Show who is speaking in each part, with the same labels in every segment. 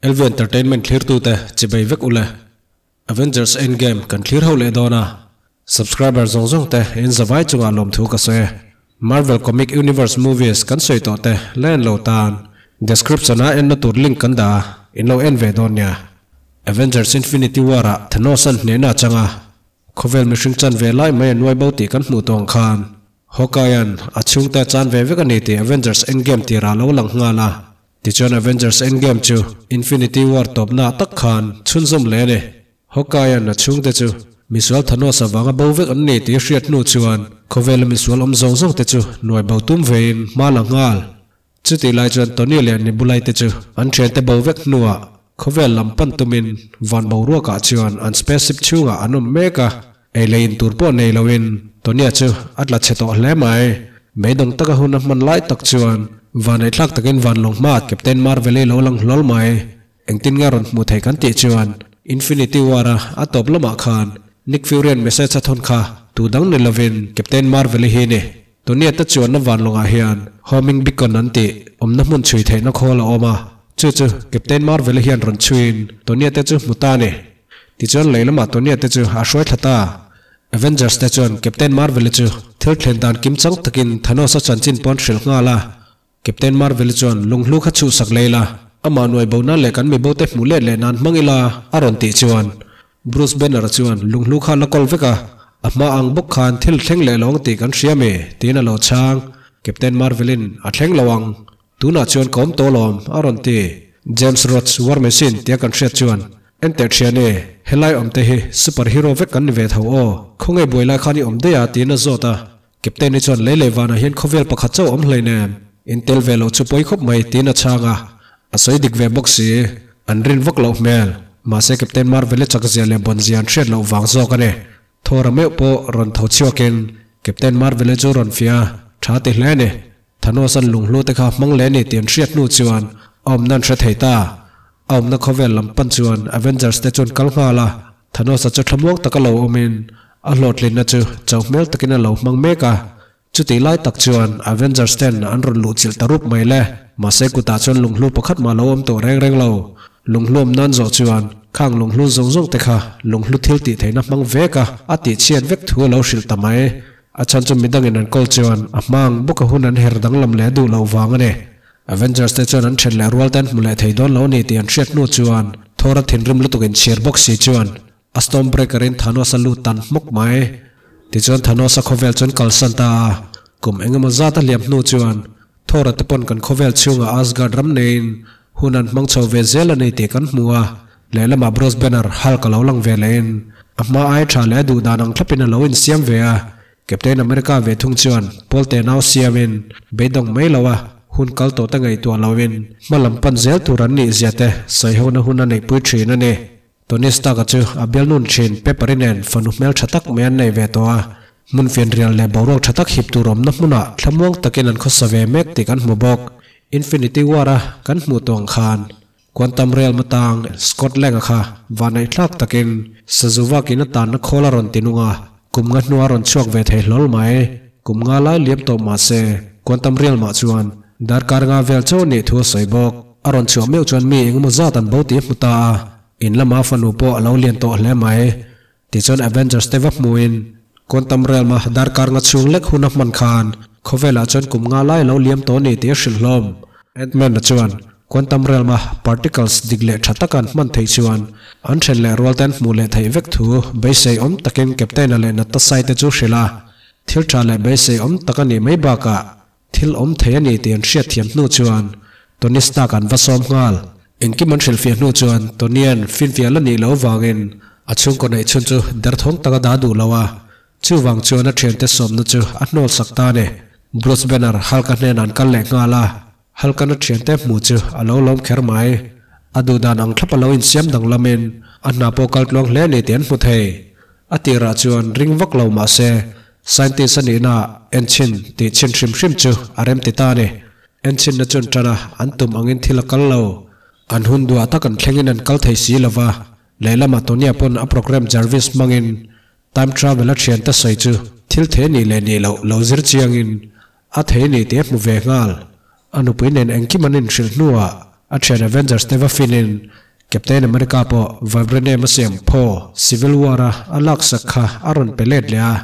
Speaker 1: LV Entertainment thlirtute chibei vek ule. Avengers Endgame kan thlir ho leh dawn a, subscriber zawng zawng te in zavai chungah lawmthu ka sawi e. Marvel Comic Universe movies kan sawi tawh te la en lo tan description ah enna tur link kan dah a, in lo en ve dawn nia. Avengers Infinity War ah Thanos an hnehna chang a, khawvel mihring chan ve lai mai a nuai bo tih kan hmuh tawh ang khan Hawkeye-a'n a chhungte a chan ve vek a ni tih Avengers Endgame tirah a lo lang nghal a. Tichuan Avengers Endgame chu Infinity War tawpnaah tak khan chhunzawm leh a ni. Hawkeye-a'n a chhungte chu misual Thanos avanga bo vek an ni tih hriat hnu chuan khawvela misual awm zawng zawng te chu hnuai bo tum vein hma la nghal. Chutih lai chuan Tony leh Nebulai te chu an thiante bo vek hnuah khawvel lam pan tumin van boruakah chuan an spaceship chhungah an awm mek a. Ei leh in tur pawh nei loin Tonya chu a tla chhe tawh hle mai. Meidawng taka hun a hman lai tak chuan vaneihthlak takin van lawng hmaah Captain Marvel-i lo lang hlawl mai. Engtin nge rawn hmuh theih kan tih chuan Infinity War-a a tawp lamah khan Nick Fury-a'n message a thawn kha tu dang ni lovin Captain Marvel-i hi ni. Tonya te chuanna van lawngah hian Homing Beacon an tih awmna hmun chhui theihna khawl a awm a, chu chu Captain Marvel-i hian rawn chhuiin Tonya te chu hmu ta a ni. Tichuan lei lamah Tonya te chu a hruai thla ta. Avengers te chuan Captain Marvel-i chu thil thlen dan kim chang takin Thanos-a chanchin pawn hrilh nghal a. Captain Marvel-i chuan lunghlu kha chhuhsak lei la, amah nuai bo nan leh kan mibo te hmuh let leh nan hmang ila a rawn tih chuan Bruce Banner-a chuan lunghlu kha la kawl vek a, a hma ang bawk khan thil thleng leh lo ang tih kan hria mi tiin a lo chhang. Captain Marvel-in a thleng lo ang. Tunah chuan ka awm tawh lawm, a rawn ti. James Rhodes War Machine tia kan hriat chuan, Enter thian e, helai awm te hi super hero vek kan ni ve tho aw, khawnge buai lai khan i awm daih a tiin a zawt a. Captain hi chuan lei leh vanah hian khawvel pakhat chauh awm hleinem, in tel ve loh chu pawi khawp mai tiin a chhang a. A sawi dik ve bawk si, an rin vak loh hmel, mahse Captain Marvel-i chak zia leh bawn zia an hriat loh vang zawk a ni. Thawra meuh pawh rawn tho chhuakin Captain Marvel-i chu rawn fiah a, tha ti hle a ni. Thanos-a'n lunghlu te kha hmang leh a ni tih an hriat hnu chuan a awmna an hre thei ta. A awmna khawvel lam pan chuan Avengers te chuan kal nghal a, Thanos-a chu thlamuang taka lo awmin a hlawhtlinna chu chau hmel takin a lo hmang mek a. Chutih lai tak chuan Avengers ten an rawn luh chilh ta rup mai le. Mahse kutah chuan lunghlu pakhat mah lo awm tawh reng reng lo. Lunghlu awm nan zawh chuan khang lunghlu zawng zawng te kha lunghlu thil tih theihna hmang vek a, a tihchhiat vek thu a lo hrilh ta mai. A chhan chu midangin an kawl chuan a hmang bawk a hun an her danglam leh duh loh vang a ni. Avengers te chuan an then leh rual te an hmu leh thei dawn lo a ni tih an hriat hnu chuan Thor a thinrim lutuk inchhir bawk si chuan a Stormbreaker in Thanos a lut tan hmawk mai. Tichuan Thanos a khawvel chuan kalsan ta a, kum engemaw zat a hliam hnu chuan Thor a te pawn kan khawvel chhungah Asgard ram neiin hun an hmang chho ve zel a ni tih kan hmu a, lehlamah Bruce Banner Hulk a lo lang ve lehin a hma ai tha leh a duh dan ang thlapin a lo insiam ve a, Captain America ve thung chuan Paul te nau siamin beidawng mai lo a, hun kal tawh te ngaihtuah loin hma lam pan zel tur an nih zia te sawihona hun a neihpui thin a ni. Tony Stark-a chu a bialnun thin Pepper-i nen fanu hmel tha tak mai an nei ve tawh a, hmun fianrial leh boruak tha tak hip tur awmna hmunah thlamuang takin an khawsa ve mek tih kan hmu bawk. Infinity War-a kan hmuh tawh ang khan Quantum Realm atang Scott Lang-a kha vanaihthlak takin Sazuvakin a tanna khawl a rawn ti nung a, kum nga hnua rawn chhuak ve thei hlawl mai. Kum nga lai liam tawh mah se Quantum Realm-ah chuan darkar nga vel chauh a nih thu a sawi bawk. A rawn chhuah meuh chuan mi engemaw zat an bo tih hmu ta a, in lama fanu pawh a lo lian tawh hle mai. Tichuan Avengers te va hmuhin Quantum Realm-a darkar nga chhung lek hun a hman khan khawvelah chuan kum nga lai a lo liam tawh a ni tih a hrilh hlawm. Ant-Man-a chuan Quantum Realm-a particles dik leh tha taka an hman theih chuan an then leh rual te an hmuh leh theih vek thu beisei awm takin Captain-a leh Natasha-i te chu hrilh a. Thil tha leh beisei awm tak a nih mai bakah Thil awm thei a ni tih an hriat thiam hnu chuan Tony Stark an va sawm nghal. Engkim an hrilhfiah hnu chuan Tony-a'n finfiah la nih loh vangin a chhungkaw neih chhun chu derthawng taka dah duh lo a, chuvang chuan a thiante sawmna chu a hnawl sak ta a ni. Bruce Banner Hulk-a hnenah an kal leh nghal a, Hulk-a'n a thiante hmuh chu a lo lawm kher mai. A duhdan ang thlap a lo insiam danglamin a hna pawh kal tluang hle a ni tih an hmu thei. A tirah chuan ring vak lo mah se Scientist a nihna enchhin tih chhin hrim hrim chu a rem ti ta a ni. Enchhinna chuan tan a, an tum angin thil a kal lo. An hun duah tak an thlengin an kal thei si lo va, lehlamah Tonya pawn a program Jarvis hmangin time travel a thiante sawi chu thil thei nih leh nih loh lo zir chiangin a thei ni tih a hmu ve nghal. A nupui nen engkim an inhrilh hnuah. A thian Avengers te va fin in Captain America pawh Vibranium a siam phaw Civil War a a laksak kha a rawn pe let leh a.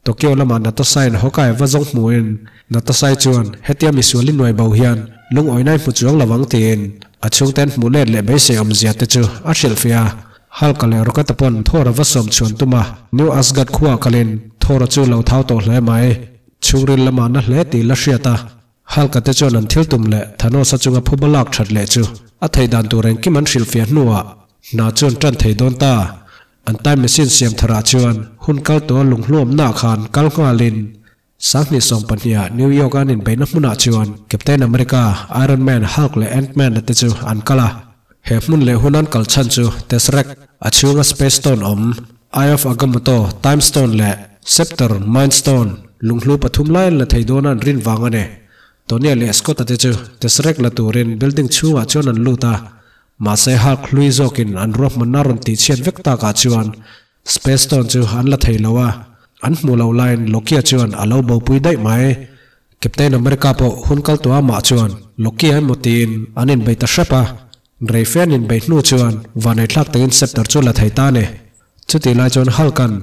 Speaker 1: Tokyo lamah Natasha in Hawkeye va zawng hmuhin Natasha chuan hetia misual i nuai bo hian lungawina i hmu chuang lo ang tiin a chhungten hmuh let leh beisei awmzia te chu a hrilhfiah a. Hulk-a leh Rocket-a pawn Thor-a va sawm chhuan tum a, New Asgard khuaah kalin Thor-a chu lo thau tawh hle mai. Chhungril lamah na hle tih la hriat a, Hulk-a te chuan an thil tum leh Thanos-a chunga phuba lak that leh chu a theih dan tur engkim an hrilhfiah hnuah hna chuan tan thei dawn ta. An time machine siam tharah chuan hun kal tawh lunghluamna khan kal nghalin 2012 ah New York an inbeihna hmunah chuan Captain America, Iron Man, Hulk leh Ant-Man a te chu an kal a. He hmun leh hun an kal chhan chu Tesseract, a chhunga Space Stone awm, Eye of Agamotto, Time Stone leh Scepter, Mind Stone, lunghlu pathum lai an la thei dawn a an rin vang a ni. Tony-a leh Scott-a te chu Tesseract la turin building chhungah chuan an lut a, mahse Hulk hlui zawkin an ruahmanna rawn tihchhiat vek takah chuan Space Stone chu an la thei lo a, an hmuh loh laiin Loki-a chuan a lo bopui daih mai. Captain America pawh hun kal tawh amah chuan Loki-a emaw tiin an inbei ta hrep a, rei fe an inbei hnu chuan vanneithlak takin scepter chu la thei ta a ni. Chutih lai chuan Hulk-a'n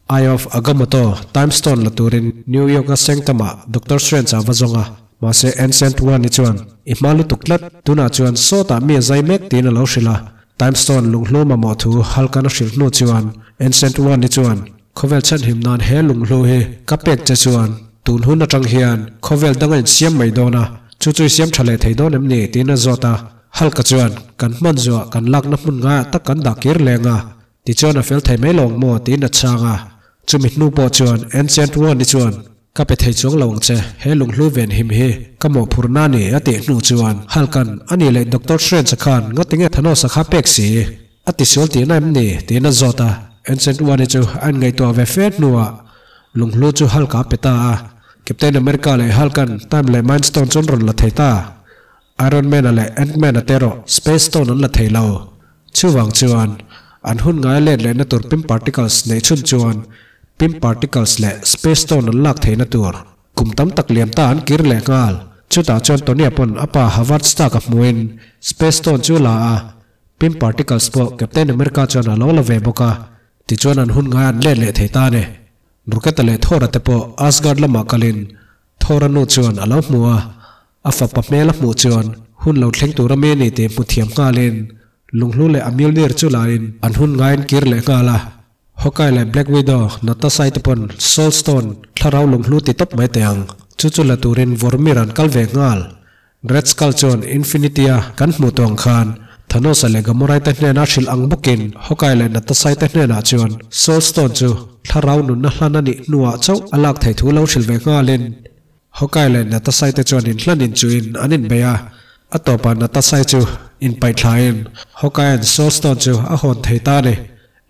Speaker 1: Eye of Agamotto, Time Stone la turin New York-a Sanctum-ah Doctor Strange-a va zawng a, mahse Ancient One-i chuan i hma lutuk tlat, tunah chuan sawtah mi a zai mek tiin a lo hrilh a. Time Stone lunghlu mamawh thu Hulk-a'n a hrilh hnu chuan Ancient One-i chuan, Khawvel chhanhim nan he lunghlu hi ka pek che chuan tun hun atang hian khawvel dang a insiam mai dawn a, chu chu i siam tha leh thei dawn em ni? tiin a zawt a. Hulk-a chuan, Kan hman zuah kan lakna hmun ngaiah tak kan dah kir leng a, tichuan a fel thei mai lo ang maw? tiin a chhang a. Chumi hnu pawh chuan Ancient One-i chuan, Ka pe thei chuang lo ang che, he lunghlu ven him hi ka mawhphurh na ni a tih hnu chuan Hulk-a'n a ni leh Doctor Strange-a khan ngatinge Thanos-a kha pek si? A tisual tihna em ni? tiin a zawt a, Ancient One-i chu a inngaihtuah ve fe hnuah lunghlu chu Hulk-a a pe ta a, Captain America leh Hulk-a'n Time leh Mind Stone chu an rawn la thei ta. Iron Man-a leh Ant-Man-a te erawh Space Stone an la thei lo. Chuvang chuan, an hun ngai let lehna tur Pym Particles neih chhun chuan Pym Particles leh Space Stone an lak theihna tur kum tam tak liam ta an kir leh nghal. Chutah chuan Tony-a pawn a pa Howard Stark-a hmuhin Space Stone chu la a, Pym Particles pawh Captain America chuan a lo la ve bawk a, tichuan an hun ngai an let leh thei ta a ni. Rocket-a leh Thor-a te pawh Asgard lamah kalin Thor-a nu chuan a lo hmu a, A fapa hmel a hmuh chuan hun lo thleng tur a mi a ni tih hmu thiam nghalin lunghlu leh a Mjolnir chu lain an hun ngaiin kir leh nghal a. Hawkeye leh Black Widow, Natasha-i te pawn Soul Stone thlarau lunghlu ti tawp mai teh ang. Chu chu la turin Vormir an kal ve nghal. Red Skull chuan Infinity-a kan hmuh tawh ang khan Thanos-a leh Gamora-i te hnena hrilh ang bawkin Hawkeye leh Natasha-i te hnenah chuan Soul Stone chu thlarau nunna hlan a nih hnuah chauh a lak theih thu lo hrilh ve nghalin Hawkeye leh Natasai te chuan inhlan inchuhin an inbei a, a tawpah Natasai chu inpaih thlain Hawkeye-a'n Soul Stone chu a hawn thei ta a ni.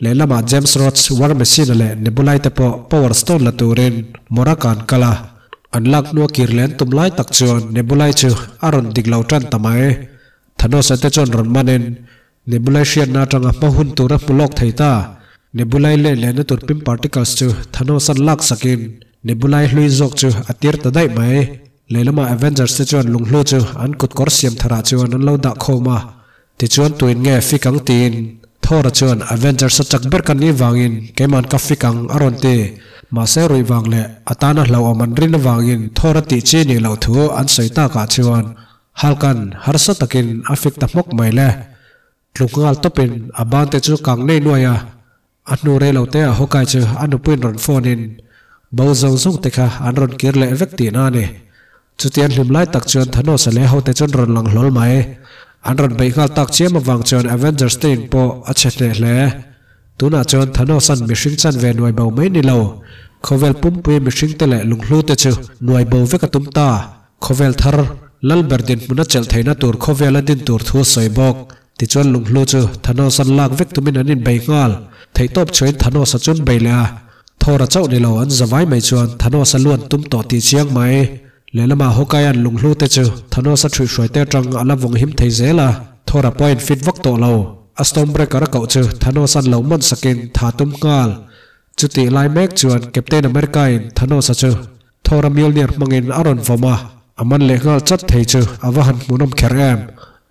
Speaker 1: Lehlamah James Rhodes, War Machine-a leh Nebula-i te pawh Power Stone la turin Moraka an kal a, an lak hnua kir leh an tum lai tak chuan Nebula-i chu a rawn dik lo tan ta mai. Thanos-a te chuan rawn manin Nebula-i hriatna atanga hma hun tur a hmu lawk thei ta. Nebula-i let lehna tur pim particles chu Thanos-a'n lak sakin Nebula-i hlui zawk chu a tir ta daih mai. Lehlamah Avengers te chuan lunghlu chu an kutkawr siam tharah chuan an lo dah khawm a. Tichuan tuin nge fik ang tiin Thor-a chuan Avengers-a chak ber ka nih vangin keiman ka fik ang a rawn ti. Mahse ruih vang leh a tana hlauhawm an rin avangin Thor-a tih chi nih loh thu an sawi takah chuan Halkan harsa takin a fik ta hmawk mai le. Tluk nghal tawpin a ban te chu kang nei nuai a, a hnu rei lo te ah Hawkeye chu a nupuiin rawn phone in bo zawng zawng te kha an rawn kir leh vek tihna a ni. Chutian hlim lai tak chuan Thanos-a leh ho te chuan rawn lang hlawl mai. An rawn beih nghal tak chiam avang chuan Avengers te in pawh a chhe hneh hle. Tunah chuan Thanos-a'n mihring chan ve nuai bo mai ni lo, khawvel pumpui mihring te leh lunghlu te chu nuai bo vek a tum ta. Khawvel thar, Lalber dinhmun a chelh theihna tur khawvel a din tur thu a sawi bawk. Tichuan lunghlu chu Thanos an lak vek tumin an inbei nghal. Theihtawp chhuahin Thanos a chun bei leh a. Thor a chauh ni lo an zavai mai chuan Thanos a luan tum tawh tih chiang mai. Lehlamah Hawkeye-a'n lunghlu te chu Thanos a ṭhuihhruai te aṭang a la vawng him thei zel a. Thor a pawh a infit vak tawh lo. A Stormbreaker a koh chu Thanos an lo man sakin tha tum nghal. Chutih lai mek chuan Captain America-in Thanos-a chu Thor-a Mjolnir hmangin a rawn vawm a, a man leh nghal chat thei chu a va han hmuhnawm kher em!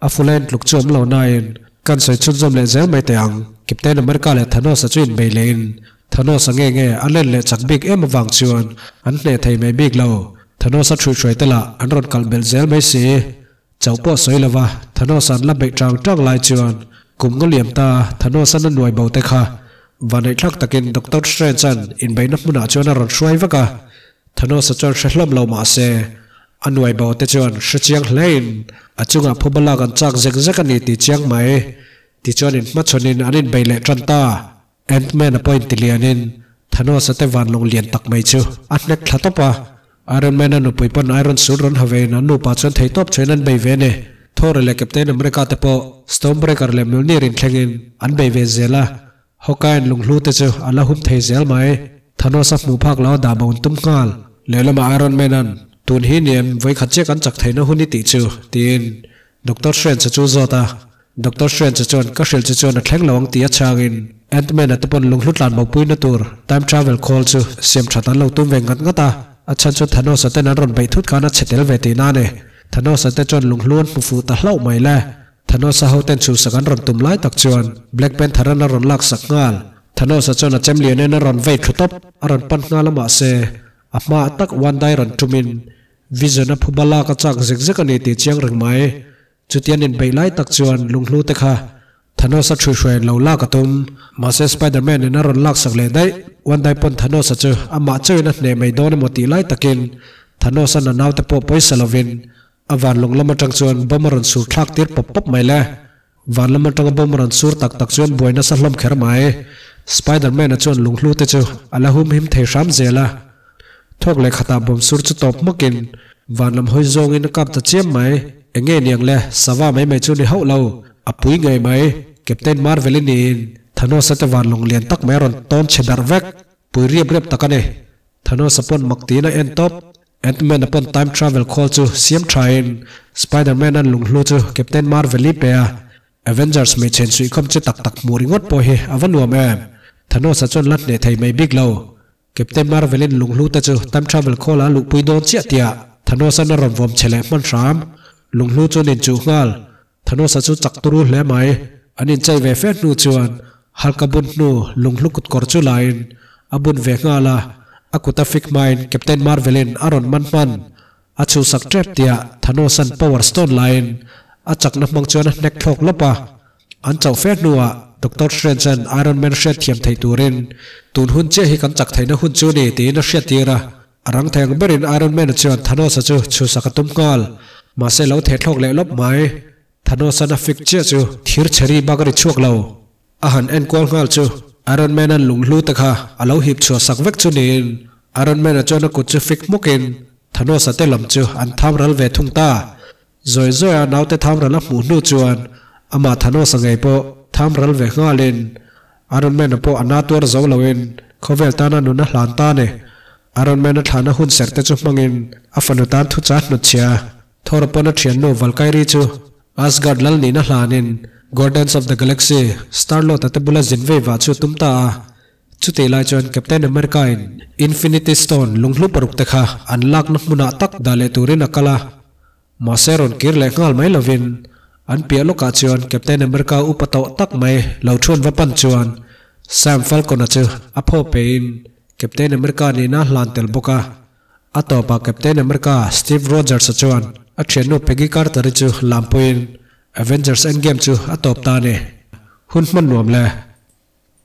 Speaker 1: A full a intluk chu awm lo nain kan sawi chhunzawm leh zel mai teh ang. Captain America leh Thanos-a chu inbei lehin Thanos-a nge nge a len leh chak bik em avang chuan an hneh thei mai bik lo. Thanos-a ṭhuihhruai te lah an rawn kalh belh zel mai si. Chauh pawh sawi lova Thanos-a an la beih ṭang ṭang lai chuan kum nga liam ta Thanos-an a nuai bo te kha vaneihthlak takin Doctor Strange-a'n inbeihna hmunah chuan a rawn hruai vek a. Thanos-a chuan hre hlawm lo mah se, a nuai bo te chuan hre chiang hlein a chungah phuba lak an chak zek zek a ni tih chiang mai. Tichuan inhmachhawnin an inbei leh ṭan ta. Ant-Man a point ti lianin Thanos-a te vanlawng lian tak mai chu a hnek thla tawp a. Iron Man-a nupui pawn Iron Suit rawn ha vein an nupa chuan theihtawp chuain an bei ve a ni. Thor leh Captain America te pawh Stormbreaker leh Mjolnir inthlengin an bei ve zel a. Hawkeye-a'n lunghlu te chu a la hum thei zel mai. Thanos-a hmuh phak lo a dah bo an tum nghal. Lehlamah Iron Man-a'n, Tun hi ni em, vawikhat chiah kan chak theihna hun i tih chu, tiin Doctor Strange-a chu zawt a. Doctor Strange chuan ka hrilh che chuan a thleng lo ang tih a chhangin Ant-Man-a te pawn lunghlu tlan bopuina tur time travel khawl chu siam that an lo tum ve ngat ngat a, a chhan chu Thanos-a ten an rawn beih thut khan a chhe tel ve tihna a ni. Thanos-a te chuan lunghlu an hmu fuh ta hlauh mai le. Thanos-a ho ten chhuhsak an rawn tum lai tak chuan Black Panther-an a rawn laksak nghal. Thanos-a chuan a chem lianin a rawn vei thlu tawp, a rawn pan nghal a mahse a hmaah tak Wanda-i rawn tumin Vision-a phuba lak a chak zek zek a ni tih chiang reng mai. Chutian inbeih lai tak chuan lunghlu te kha Thanos-a ṭhuihhruaiin lo lak a tum. Mahse Spider-Man in a rawn laksak leh daih. One day pawn Thanos-a chu amah chauhin a hneh mai dawn emaw tih lai takin Thanos-a'n a naute pawh pawisa lovin a van lung lam aṭang chuan bomb a rawn sur thlak tir pawp pawp mai le. Van lam aṭanga bomb a rawn sur tak tak chuan buai nasa hlawm kher mai. Spider-Man-a chuan lunghlu te chu a la humhim thei hram zel a. Thawk leh khatah bawm sur chu tawp hmawkin van lam hawi zawngin a kap ta chiam mai. Eng nge niang le, sava mai mai chu ni hauh lo, a pui ngei mai. Captain Marvel-i niin Thanos-a te van lawng lian tak mai a rawn tawn chhe darh vek. Pui riap riap tak a ni. Thanos-a pawn mak tiin a en tawp. Ant-Man-a pawn time travel khawl chu siam thain Spider-Man-a'n lunghlu chu Captain Marvel-i pe a. Avengers hmeichhe insuihkhawm chi tak tak hmuh ringawt pawh hi a va nuam em. Thanos-a chuan la hneh thei mai bik lo. Captain Marvel-in lunghlu te chu time travel khawl a luhpui dawn chiah tiah Thanos-a'n a rawn vawm che leh hman hram. Lunghlu chu an inchuh nghal. Thanos-a chu chak turu hle mai. An inchei ve fe hnu chuan Hulk-a bun hnu lunghlu kutkawr chu lain a bun ve nghal a, a kut a fik hmain Captain Marvel-in a rawn man hman. A chhuhsak tep tiah Thanos-a'n Power Stone lain a chakna hmang chuan a hnek thlawk lawp a. An chauh fe hnuah Doctor Strange-a'n Iron Man hriat thiam theih turin tun hun chiah hi kan chak theihna hun chu ni tiin a hriat tir a. A rang thei ang berin Iron Man-a chuan Thanos-a chu chhuhsak a tum nghal. Mahse lo theh thlawk leh lawp mai. Thanos-a'n a fik chiah chu thir chheri bak a ri chhuak lo. A han enkual nghal chu Iron Man-a'n lunghlu te kha a lo hip chhuah sak vek chu niin Iron Man-a chuan a kut chu fik hmukin Thanos-a te lam chu an tham ral ve thung ta. Zawi zawi a naute tham ral a hmuh hnu chuan amah Thanos-a ngei pawh tham ral ve nghalin Iron Man-a pawh a na tuar zo loin khawvel tana nun a hlan ta ni. Iron Man-a thlahna hun serh te chu hmangin a fanu tan thucha hnutchhia Thor pawn a thiannu Valkyrie chu Asgard lal nihna hlanin Guardians of the Galaxy Star-Lord-a te bula zin vei vah chu tum ta a. Chutih lai chuan Captain America-in Infinity Stone lunghlu paruk te kha an lakna hmunah tak dah leh turin a kal a. Mahse rawn kir leh nghal mai lovin an piah lawkah chuan Captain America upa tawh tak mai lo thuan va pan chuan Sam Falcon-a chu a phaw pein Captain America nihna a hlan tel bawk a. A tawpah Captain America Steve Rogers-a chuan a thiannu Peggy Carter-i chu lampuiin Avengers Endgame chu a tawp ta a ni. Hun hman nuam le.